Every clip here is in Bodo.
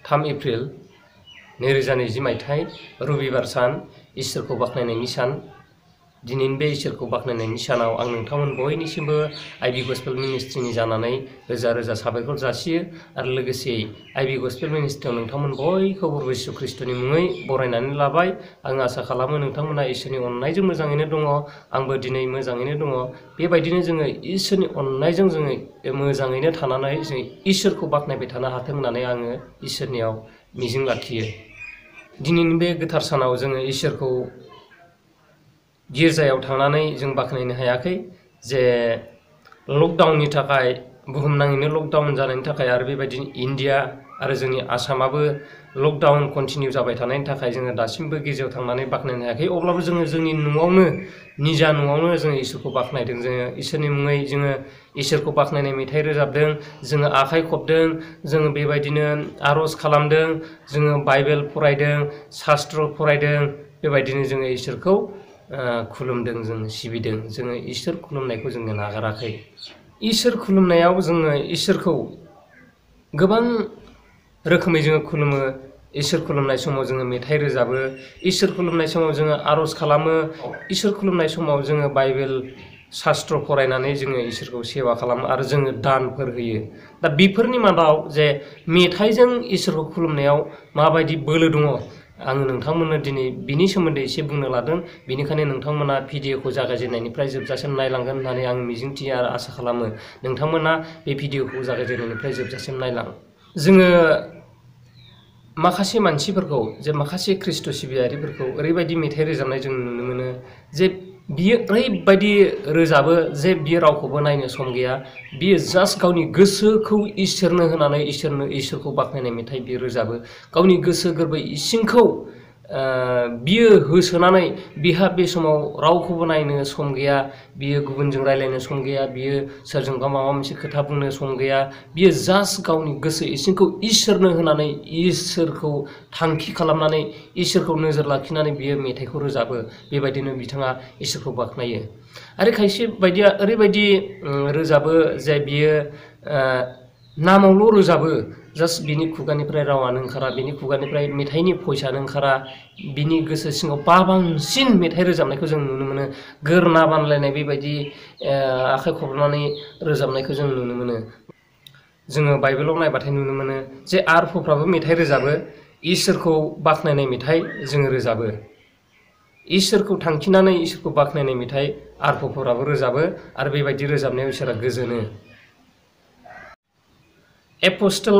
3 एप्रिल 2020 मायथाइ रबिबार सान इसोरखौ बाख्नायनायनि सान दिनैनि बे इसोरखौ बाख्नायनायनि सानाव आं नोंथांमोन बयनिसिमबो I.B.Gospel मिनिस्ट्रिनि जानानै रोजा रोजा साबायखर जासियो आरो लोगोसे I.B.Gospel मिनिस्ट्रियाव नोंथांमोन बयखौबो यीशु ख्रीष्टनि मुङै बरायनानै लाबाय। आं आसा खालामो नोंथांमोना इसोरनि अननायजों मोजाङैनो दङ, आंबो दिनै मोजाङैनो दङ। बेबायदिनो जोङो इसोरनि अननायजों जोङो मोजाङैनो थानानै जों इसोरखौ बाख्नायबाय थानो हाथों होननानै आङो इसोरनियाव मिजिं लाखियो। दिनैनि बे गोथार सानाव जोङो इसोरखौ गिर्जायाव थांनानै जों बाख्नायनो हायाखै जे लकडाउननि थाखाय बुहुमनाङैनो लकडाउन जानायनि थाखाय आरो बेबायदिनो इन्डिया आरो जोंनि आसामाबो लकडाउन कन्टिनिउ जाबाय थानायनि थाखाय जोङो दासिमबो गिर्जायाव थांनानै बाख्नायनो हायाखै। अब्लाबो जोङो जोंनि न'आवनो निजा न'आवनो जोङो इसोरखौ बाख्नायदों। जोङो इसोरनि मुङै जोङो इसोरखौ बाख्नायनाय मेथाइ रोजाबदों, जोङो आखाइ खबदों, जोङो बेबायदिनो आर'ज खालामदों, जोङो बाइबेल फरायदों, शास्त्र फरायदों। बेबायदिनो जोङो इसोरखौ खुलुमदों, जोङो सिबिदों। जोङो इसोर खुलुमनायखौ जोङो नागाराखै। इसोर खुलुमनायाव जोङो इसोरखौ गोबां रोखोमै जोङो खुलुमो। इसोर खुलुमनाय समाव जोङो मेथाइ रोजाबो, इसोर खुलुमनाय समाव जोङो आर'ज खालामो, इसोर खुलुमनाय समाव जोङो बाइबेल शास्त्र फरायनानै जोङो इसोरखौ सेवा खालामो आरो जोङो दानफोर होयो। दा बेफोरनि मादाव जे मेथाइजों इसोरखौ खुलुमनायाव माबायदि बोलो दङ, आङो नोंथांमोननो दिनै बिनि सोमोन्दै एसे बुंनो लादों। बेनिखायनो नोंथांमोना भिडिअखौ जागायजेननायनिफ्राय जोबजासिम नायलांगोन होननानै आं मिजिंथियो आरो आसा खालामो। नोंथांमोना बे भिडिअखौ जागायजेननायनिफ्राय जोबजासिम नायलां। जोङो माखासे मानसिफोरखौ जे माखासे ख्रीष्ट सिबियारिफोरखौ ओरैबायदि मेथाइ रोजाबनाय जों नुनो मोनो जे बियो ओरैबायदि रोजाबो जे बियो रावखौबो नायनो सम गैया। बियो जास्ट गावनि गोसोखौ इसोरनो होनानै इसोरखौ बाख्नायनाय मेथाइ बियो रोजाबो। गावनि गोसो गोरबो इसिंखौ बियो होसोनानै बिहा बे समाव रावखौबो नायनो सम गैया, बियो गुबुनजों रायलायनो सम गैया, बियो सोरजोंबा माबा मोनसे खोथा बुंनो सम गैया। बियो जास्ट गावनि गोसो इसिंखौ इसोरनो होनानै इसोरखौ थांखि खालामनानै इसोरखौ नोजोर लाखिनानै बियो मेथाइखौ रोजाबो। बेबायदिनो बिथाङा इसोरखौ बाख्नायो। आरो खायसे बायदिया ओरैबायदि रोजाबो जे बियो नामावल' रोजाबो, जास्ट बिनि खुगानिफ्राय रावानो ओंखारा, बिनि खुगानिफ्राय मेथाइनि भइसआनो ओंखारा। बिनि गोसो सिङाव बांसिन मेथाइ रोजाबनायखौ जों नुनो मोनो। गोरना बानलायनाय बेबायदि आखाइ खबनानै रोजाबनायखौ जों नुनो मोनो। जोङो बाइबेलाव नायबाथाय नुनो मोनो जे आरफफ्राबो मेथाइ रोजाबो, इसोरखौ बाख्नायनाय मेथाइ जोङो रोजाबो। इसोरखौ थांखिनानै इसोरखौ बाख्नायनाय मेथाइ आरफफोराबो रोजाबो आरो बेबायदि रोजाबनायाव इसोरा गोजोनो। एपस्टल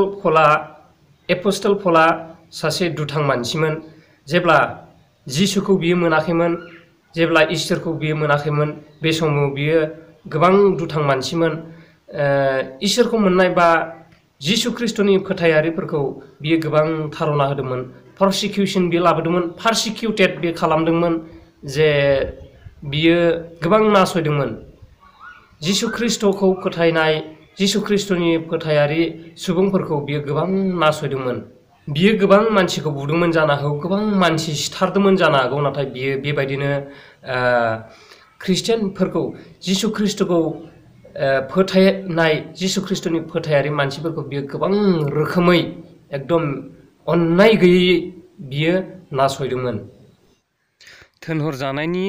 पलआ सासे दुथां मानसिमोन। जेब्ला जिसुखौ बियो मोनाखैमोन, जेब्ला इसोरखौ बियो मोनाखैमोन, बे समाव बियो गोबां दुथां मानसिमोन। इसोरखौ मोननाय बा जिसु ख्रीष्टनि फोथायारिफोरखौ बियो गोबां थारना होदोंमोन, पारसिकिउसन बियो लाबोदोंमोन, पारसिकिउटेड बियो खालामदोंमोन, जे बियो गोबां नासयदोंमोन। जिसु ख्रीष्टखौ फोथायनाय, जिसु ख्रीष्टनि फोथायारि सुबुंफोरखौ बियो गोबां नासयदोंमोन। बियो गोबां मानसिखौ बुदोंमोन जानो हागौ, गोबां मानसि सिथारदोंमोन जानो हागौ। नाथाय बियो बेबायदिनो ख्रिस्टियानफोरखौ, जिसु ख्रीष्टखौ फोथायनाय, जिसु ख्रीष्टनि फोथायारि मानसिफोरखौ बियो गोबां रोखोमै एकदम अननाय गैयै बियो नासयदोंमोन। थोनहरजानायनि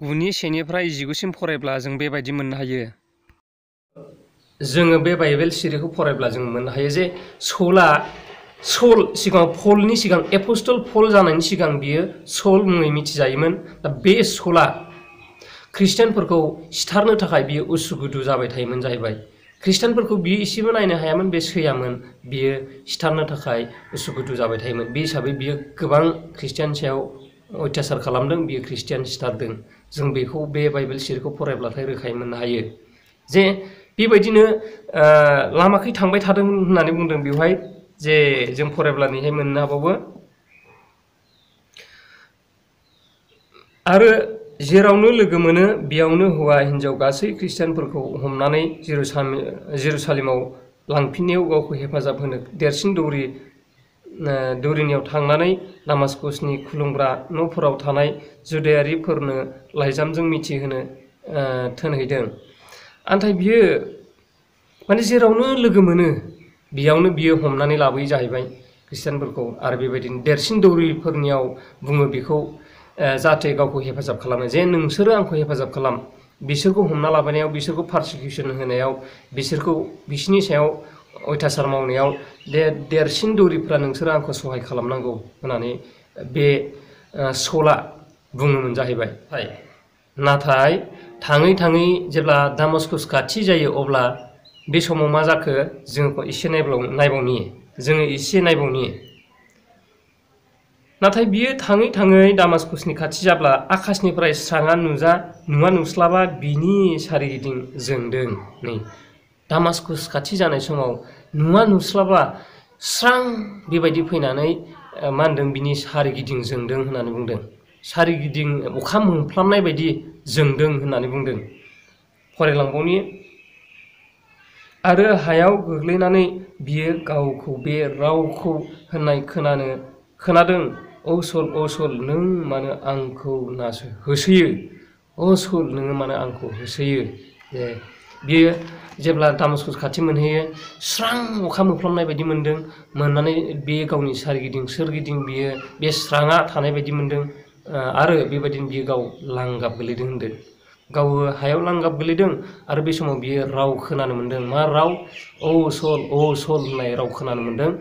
9-10 फरायब्ला जों बेबायदि मोननो हायो। जोङो बे बाइबेल सिरिखौ फरायब्ला जों मोननो हायो जे सिगाङाव पलनि सिगां, एपस्टल पल जानायनि सिगां बियो सौल मुङै मिथिजायोमोन। दा बे सौलआ ख्रिस्टियानफोरखौ सिथारनो थाखाय बियो उसुगुथु जाबाय थायोमोन जाहैबाय। ख्रिस्टियानफोरखौ बियो एसेबो नायनो हायामोन, बे सैयामोन, बियो सिथारनो थाखाय उसुगुथु जाबाय थायोमोन। बे हिसाबै बियो गोबां ख्रिस्टियान सायाव अयथासार खालामदों, बियो ख्रिस्टियान सिथारदों। जों बेखौ बे बाइबेल सिरिखौ फरायब्लाथाय रोखायै मोननो हायो जे बेबायदिनो लामाखै थांबाय थादों होननानै बुंदों बेवहाय, जे जों फरायब्ला नैहाय मोननो हाबावो। आरो जेरावनो लोगो मोनो बेयावनो हौवा हिन्जाव गासै ख्रिस्टियानफोरखौ हमनानै जेरुसालेमाव लांफिननायाव गावखौ हेफाजाब होनो देरसिन दौरिनियाव थांनानै दामास्कासनि खुलुमग्रा न'फोराव थानाय जुदायारिफोरनो लाइजामजों मिथिहोनो थोनहैदों। नाथाय बियो माने जेरावनो लोगो मोनो बेयावनो बियो हमनानै लाबोयो जाहैबाय। ख्रिस्टियानफोरखौ आरो बेबायदिनो देरसिन दौरिफोरनियाव बुङो बेखौ जाहाथे गावखौ हेफाजाब खालामो जे नोंसोरो आंखौ हेफाजाब खालाम बिसोरखौ हमना लाबोनायाव बिसोरखौ पारसिकिउसन होनायाव बिसोरखौ बिसोरनि सायाव अयथासार मावनायाव देरसिन दौरिफ्रा नोंसोरो आंखौ सहाय खालामनांगौ होननानै बे सलआ बुङोमोन जाहैबाय। नाथाय थाङै थाङै जेब्ला दामास्कास खाथि जायो अब्ला बे समाव मा जाखो जोङो एसे नायबावनि नाथाय बियो थाङै थाङै दामास्कासनि खाथि जाब्ला आकाशनिफ्राय स्राङा नुवा नुस्लाबा बिनि सारिगिदिं जोंदों। नै दामास्कास खाथि जानाय समाव नुवा नुस्लाबा स्रां बेबायदि फैनानै मा होनदों बिनि सारिगिदिं जोंदों होननानै बुंदों। सारिगिदिं अखा मोफ्लामनाय बायदि जोंदों होननानै बुंदों। फरायलांबावनि आरो हायाव गोग्लैनानै बियो गावखौ बे रावखौ होननाय खोनादों ओ सल नों मानो आंखौ होसोयो सल नोङो मानो आंखौ होसोयो। बियो जेब्ला दामास्कास खाथि मोनहैयो स्रां अखा मोफ्लामनाय बायदि मोननानै बे गावनि सोरगिदिं बियो बे स्राङा थानाय बायदि मोनदों आरो बेबायदिनो बियो गाव लांगाब गोलैदों होनदों। गाव हायाव लांगाब गोलैदों आरो बे समाव बियो राव खोनानो मोनदों। मा राव? ओ सल होननाय राव खोनानो मोनदों।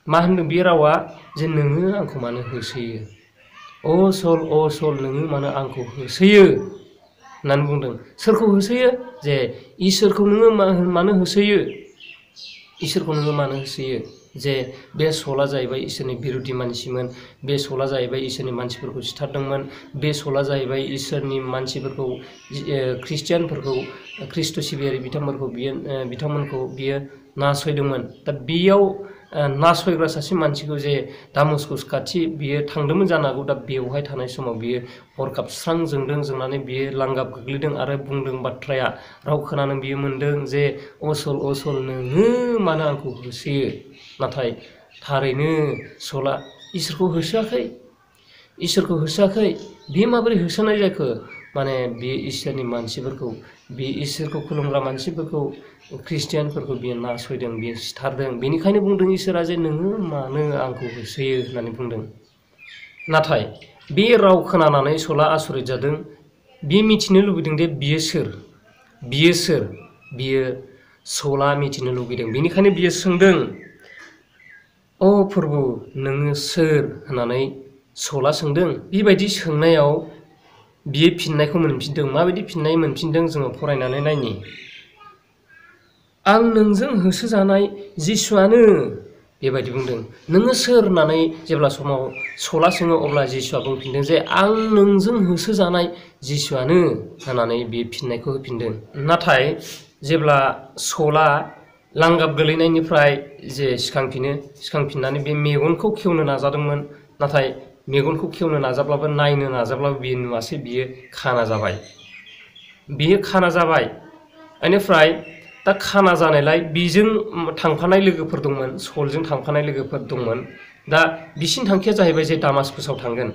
मा होनदों बे रावा जे नोङो आंखौ मानो होसोयो ओ सल नोङो मानो आंखौ होसोयो होननानै बुंदों। सोरखौ होसोयो? जे इसोरखौ नोङो मानो होसोयो? इसोरखौ नोङो मानो होसोयो? जे बे सलआ जाहैबाय इसोरनि बिरुदि मानसिमोन। बे सलआ जाहैबाय इसोरनि मानसिफोरखौ सिथारदोंमोन। बे सलआ जाहैबाय इसोरनि मानसिफोरखौ ख्रिस्टियानफोरखौ ख्रिस्ट' सिबियारि बिथांमोनखौ बियो नासयदोंमोन। दा बेयाव नासयग्रा सासे मानसिखौ जे दामास्कास खाथि बियो थांदोंमोन जानो हागौ। दा बेवहाय थानाय समाव बियो हरखाब स्रां जोंनानै बियो लांगाब गोग्लैदों आरो बुंदों बाथ्राया राव खोनानो बियो मोनदों जे ओ सल नोङो मानो आंखौ होसोयो। नाथाय थारैनो सलआ इसोरखौ होसोआखै। बे माबोरै होसोनाय जाखो? माने बे इसोरनि मानसिफोरखौ बे इसोरखौ खुलुमग्रा मानसिफोरखौ ख्रिस्टियानफोरखौ बियो नासयदों, बियो सिथारदों। बेनिखायनो बुंदों इसोरा जे नोङो मानो आंखौ होसोयो होननानै बुंदों। नाथाय बे राव खोनानानै सलआ आसरित जादों। बियो मिथिनो लुबैदों दे बियो सोर? बियो सलआ मिथिनो लुबैदों। बेनिखायनो बियो सोंदों ओ प्रभु नोङो सोर होननानै सलआ सोंदों। बेबायदि सोंनायाव बियो फिननायखौ मोनफिनदों। माबायदि फिननाय मोनफिनदों जोङो फरायनानै नायनि। आं नोंजों होसोजानाय जिसुआनो बेबायदि बुंदों। नोङो सोर होननानै जेब्ला समाव सलआ सोङो अब्ला जिसुआ बुंफिनदों जे आं नोंजों होसोजानाय जिसुआनो होननानै बे फिननायखौ होफिनदों। नाथाय जेब्ला सलआ लांगाब गोलैनायनिफ्राय जे सिखांफिननानै बे मेगनखौ खेवनो नाजादोंमोन। नाथाय मेगनखौ खेवनो नाजाब्लाबो नायनो नाजाब्लाबो बियो नुवासै। बियो खाना जाबाय। बेनिफ्राय दा खाना जानायलाय बिजों थांफानाय लोगोफोर दंमोन, सलजों थांफानाय लोगोफोर दंमोन। दा बिसिनि थांखिया जाहैबाय जे दामास्कासाव थांगोन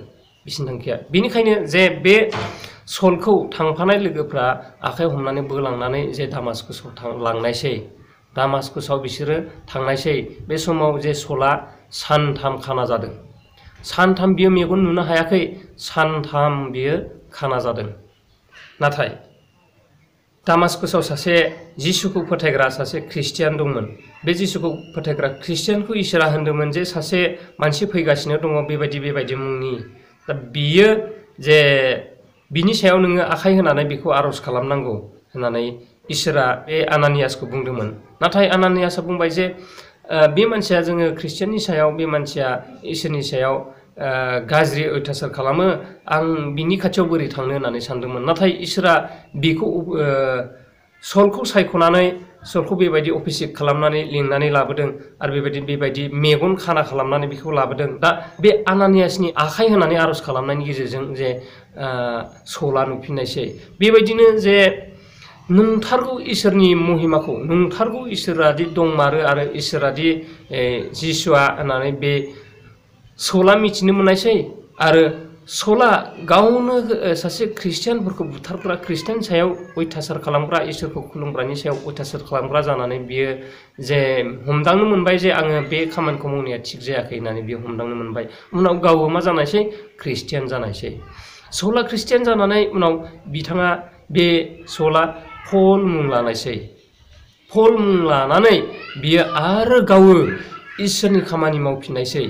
बिसिनि थांखिया। बेनिखायनो जे बे सलखौ थांफानाय लोगोफ्रा आखाइ हमनानै बोलांनानै जे दामास्कासाव दामास्कासाव बिसोरो थांनायसै। बे समाव जे सलआ सानथाम खाना जादों। सानथाम बियो मेगन नुनो हायाखै। सानथाम बियो खाना जादों। नाथाय दामास्कासाव सासे जिसुखौ फोथायग्रा सासे ख्रिस्टियान दंमोन। बे जिसुखौ फोथायग्रा ख्रिस्टियानखौ इसोरा होनदोंमोन जे सासे मानसि फैगासिनो दङ बेबायदि मुंनि। दा बियो जे बिनि सायाव नोङो आखाइ होनानै बेखौ आर'ज खालामनांगौ होननानै इसोरा बे आनानियासखौ बुंदोंमोन। नाथाय आनानियासआ बुंबाय जे बे मानसिया जोङो ख्रिस्टियाननि सायाव बे मानसिया इसोरनि सायाव गाज्रि अयथासार खालामो। आं बिनि खाथियाव बोरै थांनो होननानै सानदोंमोन। नाथाय इसोरा बेखौ सलखौ सायख'नानै सलखौ बेबायदि अभिषेक खालामनानै लिंनानै लाबोदों आरो बेबायदि मेगन खाना खालामनानै बेखौ लाबोदों। दा बे आनानियासनि आखाइ होनानै आर'ज खालामनायनि गेजेरजों जे सलआ नुफिननायसै। बेबायदिनो जे नंथारगौ इसोरनि महिमाखौ, नंथारगौ इसोरादि दंमारो आरो इसोरादि जिसुआ होननानै बे सलआ मिथिनो मोननायसै। आरो सला गावनो सासे ख्रिस्टियानफोरखौ बुथारग्रा, ख्रिस्टियान सायाव अयथासार खालामग्रा, इसोरखौ खुलुमग्रानि सायाव अयथासार खालामग्रा जानानै बियो जे हमदांनो मोनबाय जे आङो बे खामानिखौ मावनाया थिग जायाखै होननानै बियो हमदांनो मोनबाय। उनाव गावबो मा जानायसै? ख्रिस्टियान जानायसै। सला ख्रिस्टियान जानानै उनाव बिथाङा बे सला पल मुं लानायसै। पल मुं लानानै बियो आरो गावो इसोरनि खामानि मावफिननायसै।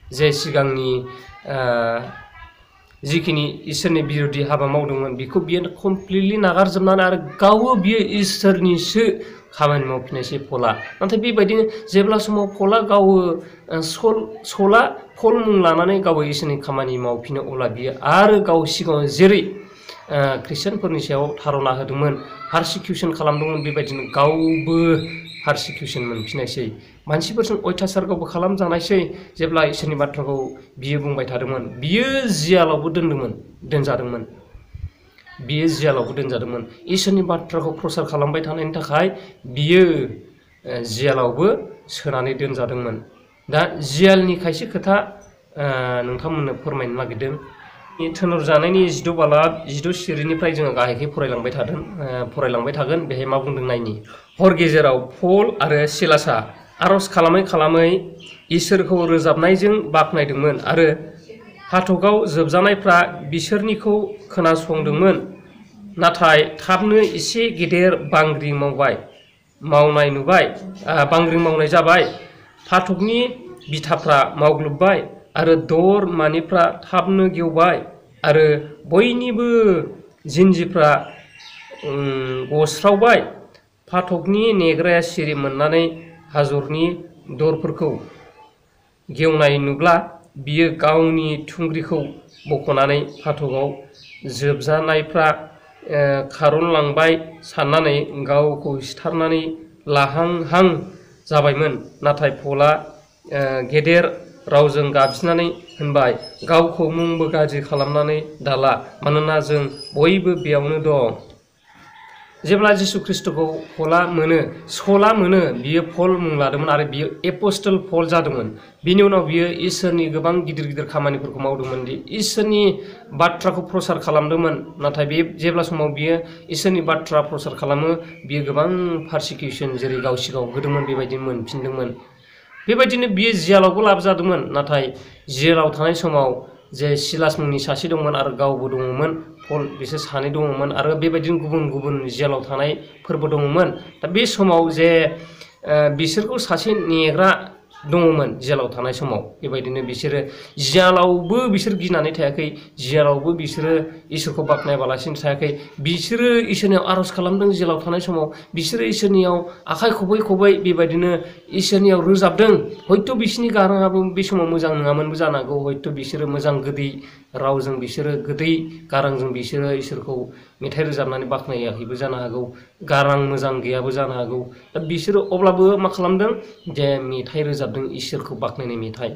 जे सिगांनि जिखिनि इसोरनि बिरोधि हाबा मावदोंमोन बेखौ बियो कमप्लिटलि नागारजोबनानै आरो गावो बियो इसोरनिसो खामानि मावफिननायसै पला। नाथाय बेबायदिनो जेब्ला समाव पला गावो सला पल मुं लानानै गावो इसोरनि खामानि मावफिनो, अब्ला बियो आरो गाव सिगाङाव जेरै ख्रिस्टियानफोरनि सायाव धारना होदोंमोन, पारसिकिउसन खालामदोंमोन, बेबायदिनो गावबो पारसिकिउसन मोनफिननायसै। मानसिफोरजों अयथासार गावबो खालामजानायसै। जेब्ला इसोरनि बाथ्राखौ बियो बुंबाय थादोंमोन, बियो जियालावबो दोनजादोंमोन। बियो जियालावबो दोनजादोंमोन। इसोरनि बाथ्राखौ प्रसार खालामबाय थानायनि थाखाय बियो जियालावबो सोनानै दोनजादोंमोन। दा जियालनि खायसे खोथा नोंथांमोननो फोरमायनो नागिरदों। थोनर जानायनि 16 बालाब 16 सिरिनिफ्राय जोङो गाहायखै फरायलांबाय थागोन। बेहाय मा बुंदों नायनि। हर गेजेराव पल आरो सिलासआ आरज खालामै खालामै इसोरखौ रोजाबनायजों बाख्नायदोंमोन आरो फाथकआव जोबजानायफ्रा बिसोरनिखौ खोनासंदोंमोन। नाथाय थाबनो एसे गेदेर बांग्रिं मावनाय जाबाय। फाथकनि बिथाफ्रा मावग्लोबबाय आरो दर मानिफ्रा थाबनो गेवबाय आरो बयनिबो जिन्जिफ्रा गस्रावबाय। फाथकनि नेग्राया सिरि मोननानै हाजरनि दरफोरखौ गेवनाय नुब्ला बियो गावनि थुंग्रिखौ बख'नानै फाथकआव जोबजानायफ्रा खारनलांबाय साननानै गावखौ सिथारनानै लाहांहां जाबायमोन। नाथाय पला गेदेर रावजों गाबज्रिनानै होनबाय, गावखौ मुंबो गाज्रि खालामनानै दाला, मानोना जों बयबो बेयावनो दं। जेब्ला जिसु ख्रिस्टखौ सला मोनो, बियो पल मुं लादोंमोन आरो बियो एपस्टल पल जादोंमोन। बिनि उनाव बियो इसोरनि गोबां गिदिर गिदिर खामानिफोरखौ मावदोंमोन, इसोरनि बाथ्राखौ प्रसार खालामदोंमोन। नाथाय बे जेब्ला समाव बियो इसोरनि बाथ्रा प्रसार खालामो, बियो गोबां पारसिकिउसन जेरै गाव सिगाङाव होदोंमोन बेबायदि मोनफिनदोंमोन। बेबायदिनो बियो जियालावबो लाबोजादोंमोन। नाथाय जियालाव थानाय समाव जे सिलास मुंनि सासे दंमोन आरो गावबो दङमोन, पल, बिसोर सानै दङमोन आरो बेबायदिनो गुबुन गुबुन जियालाव थानायफोरबो दङमोन। दा बे समाव जे बिसोरखौ सासे नेग्रा दङमोन जियालाव थानाय समाव। बेबायदिनो बिसोरो जियालावबो बिसोर गिनानै थायाखै, जियालावबो बिसोरो इसोरखौ बाख्नायाबालासिनो थायाखै। बिसोरो इसोरनियाव आर'ज खालामदों। जियालाव थानाय समाव बिसोरो इसोरनियाव आखाइ खबै खबै बेबायदिनो इसोरनियाव रोजाबदों। हयथ' बिसोरनि गाराङाबो बे समाव मोजां नङामोनबो जानो हागौ। हयथ' बिसोरो मोजां गोदै रावजों, बिसोरो गोदै गारांजों बिसोरो इसोरखौ मेथाइ रोजाबनानै बाख्नायाखैबो जानो हागौ। गारां मोजां गैयाबो जानो हागौ। दा बिसोरो अब्लाबो मा खालामदों? जे मेथाइ रोजाबदों, इसोरखौ बाख्नायनाय मेथाइ।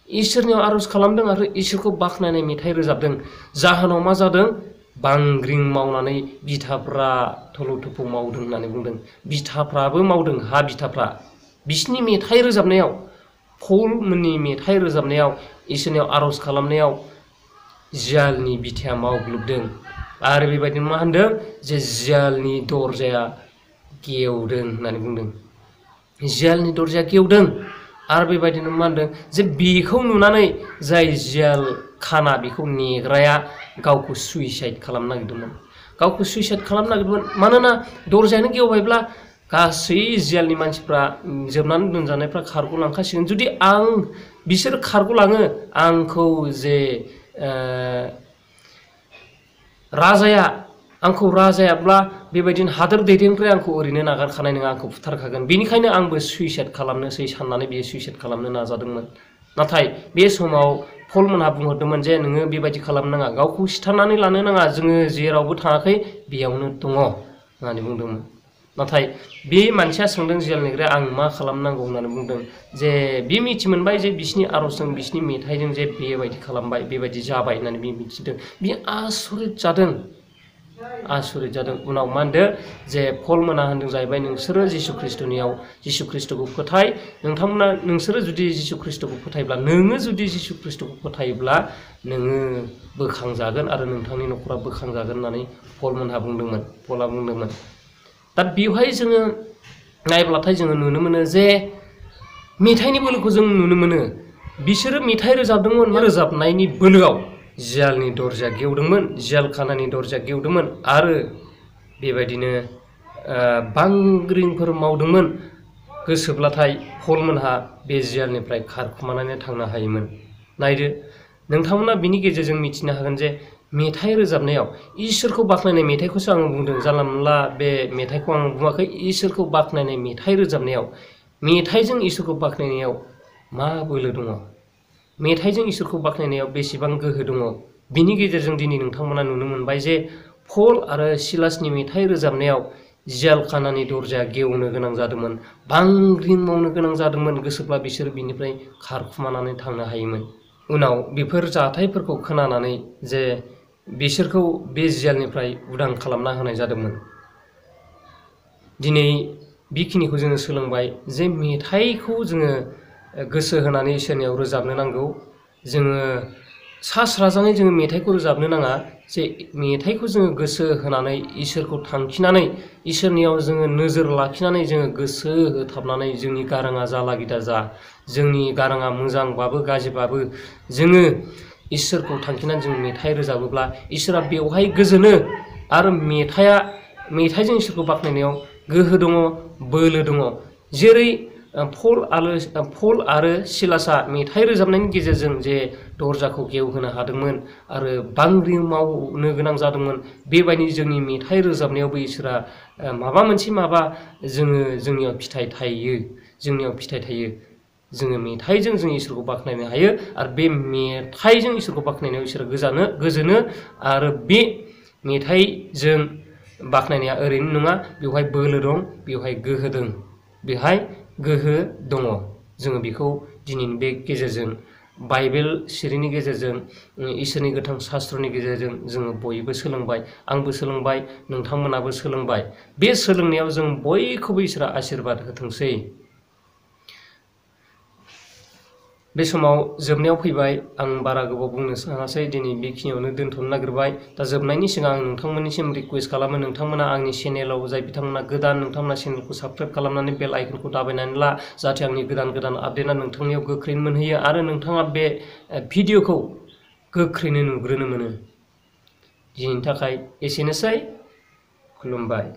इसोरनियाव आर'ज खालामदों आरो इसोरखौ बाख्नायनाय मेथाइ रोजाबदों। जाहोनाव मा जादों? बांग्रिं मावनानै बिथाफ्रा थलौ थोफौ मावदों होननानै बुंदों। बिथाफ्राबो मावदों, हा बिथाफ्रा। बिसिनि मेथाइ रोजाबनायाव, पल मोननि मेथाइ रोजाबनायाव, इसोरनियाव आर'ज खालामनायाव जियालनि बिथाया मावग्लोबदों। आरो बेबायदिनो मा होनदों? जे जियालनि दरजाया गेवदों होननानै बुंदों। जियालनि दरजाया गेवदों। आरो बेबायदिनो मा होनदों? जे बेखौ नुनानै जाय जियाल खाना बेखौ नेग्राया गावखौ सुइसाइड खालामनो नागिरदोंमोन। मानोना दरजायानो गेवबायब्ला गासै जियालनि मानसिफ्रा जोबनानै दोनजानायफ्रा खारग'लांखासिगोन। जुदि बिसोर खारग'लाङो, आंखौ जे राजायाब्ला बेबायदिनो हादोर दैदेनग्राया आंखौ ओरैनो नागारखानाय नङा, आंखौ बुथारखागोन। बेनिखायनो आंबो सुइसाइड खालामनोसै साननानै बियो सुइसाइड खालामनो नाजादोंमोन। नाथाय बे समाव पलमोनहा बुंहरदोंमोन जे नोङो बेबायदि खालामनाङा, गावखौ सिथारनानै लानो नाङा, जोङो जेरावबो थाङाखै बेयावनो दङ होननानै बुंदोंमोन। नाथाय बे मानसिया सोंदों, जियाल नेग्राया, आं मा खालामनांगौ होननानै बुंदों। जे बे मिथि मोनबाय जे बिसिनि आर'जजों, बिसिनि मेथाइजों जे बेबायदि खालामबाय, बेबायदि जाबाय होननानै बे मिथिदों। बियो आसरित जादों। आसुरित जादों। उनाव मा होनदों जे पल मोना होनदों जाहैबाय नोंसोरो जिसु ख्रिस्टनियाव जिसु ख्रिस्टखौ फोथाय, नोंसोरो जुदि जिसु ख्रिस्टखौ फोथायब्ला, नोङो जुदि जिसु ख्रिस्टखौ फोथायोब्ला नोङो बोखांजागोन आरो नोंथांनि न'खरा बोखांजागोन होननानै पला बुंदोंमोन। दा बेवहाय जोङो नायब्लाथाय जोङो नुनो मोनो जे मेथाइनि बोलोखौ जों नुनो मोनो। बिसोरो मेथाइ रोजाबदोंमोन, रोजाबनायनि बोलोआव जियालनि दरजा गेवदोंमोन, जियाल खानानि दरजा गेवदोंमोन आरो बेबायदिनो बांग्रिंफोर मावदोंमोन। गोसोब्लाथाय पलमोनहा बे जियालनिफ्राय खारखुमानानै थांनो हायोमोन। नायदो नोंथांमोना बिनि गेजेरजों मिथिनो हागोन जे मेथाइ रोजाबनायाव इसोरखौ बाख्नायनाय मेथाइखौसो आं बुंदों, जानला मोनला बे मेथाइखौ आं बुङाखै। इसोरखौ बाख्नायनाय मेथाइ रोजाबनायाव, मेथाइजों इसोरखौ बाख्नायनायाव मा बोलो दङ, मेथाइजों इसोरखौ बाख्नायनायाव बेसेबां गोहो दङ, बिनि गेजेरजों दिनै नोंथांमोना नुनो मोनबाय जे पल आरो सिलासनि मेथाइ रोजाबनायाव जियाल खानानि दरजाया गेवनो गोनां जादोंमोन, बांग्रिं मावनो गोनां जादोंमोन। गोसोब्ला बिसोर बिनिफ्राय खारखुमानानै थांनो हायोमोन। उनाव बेफोर जाथायफोरखौ खोनानानै जे बिसोरखौ बे जियालनिफ्राय उदां खालामना होनाय जादोंमोन। दिनै बेखिनिखौ जोङो सोलोंबाय जे मेथाइखौ जोङो गोसो होनानै इसोरनियाव रोजाबनो नांगौ। जोङो सा स्राजाङै जोङो मेथाइखौ रोजाबनो नाङा, जे मेथाइखौ जोङो गोसो होनानै इसोरखौ थांखिनानै इसोरनियाव जोङो नोजोर लाखिनानै जोङो गोसो होथाबनानै जोंनि गाराङा जालागिदा जा, जोंनि गाराङा मोजांबाबो गाज्रिबाबो जोङो इसोरखौ थांखिनानै जों मेथाइ रोजाबोब्ला इसोरा बेवहाय गोजोनो आरो मेथाइजों इसोरखौ बाख्नायनायाव गोहो दङ, बोलो दङ। जेरै पल आरो सिलासआ मेथाइ रोजाबनायनि गेजेरजों जे दरजाखौ गेवहोनो हादोंमोन आरो बांग्रिं मावनो गोनां जादोंमोन, बेबायदि जोंनि मेथाइ रोजाबनायावबो इसोरा जोंनियाव फिथाइ थायो। जोङो मेथाइजों जों इसोरखौ बाख्नायनो हायो आरो बे मेथाइजों इसोरखौ बाख्नायनायाव इसोरा गोजोनो आरो बे मेथाइजों बाख्नायनाया ओरैनो नङा, बेवहाय बोलो दं, बेवहाय गोहो दङ। जोङो बेखौ दिनैनि बे गेजेरजों बाइबेल सिरिनि गेजेरजों इसोरनि गोथां शास्त्रनि गेजेरजों जोङो बयबो सोलोंबाय, आंबो सोलोंबाय, नोंथांमोनाबो सोलोंबाय। बे सोलोंनायाव जों बयखौबो इसोरा आशीर्बाद होथोंसै। बे समाव जोबनायाव फैबाय, आं बारा गोबाव बुंनो सानासै, दिनै बेखिनियावनो दोनथ'नो नागिरबाय। दा जोबनायनि सिगां आं नोंथांमोननिसिम रिकुवेस्ट खालामो, नोंथांमोना आंनि चेनेलाव जाय बिथांमोना गोदान, नोंथांमोना चेनेलखौ साबस्क्राइब खालामनानै बेल आइकनखौ दाबायनानै ला, जाहाथे आंनि गोदान आपडेटआ नोंथांनियाव गोख्रैनो मोनहैयो आरो नोंथाङा बे भिडिअखौ गोख्रैनो नुग्रोनो मोनो। दिनैनि थाखाय एसेनोसै, खुलुमबाय।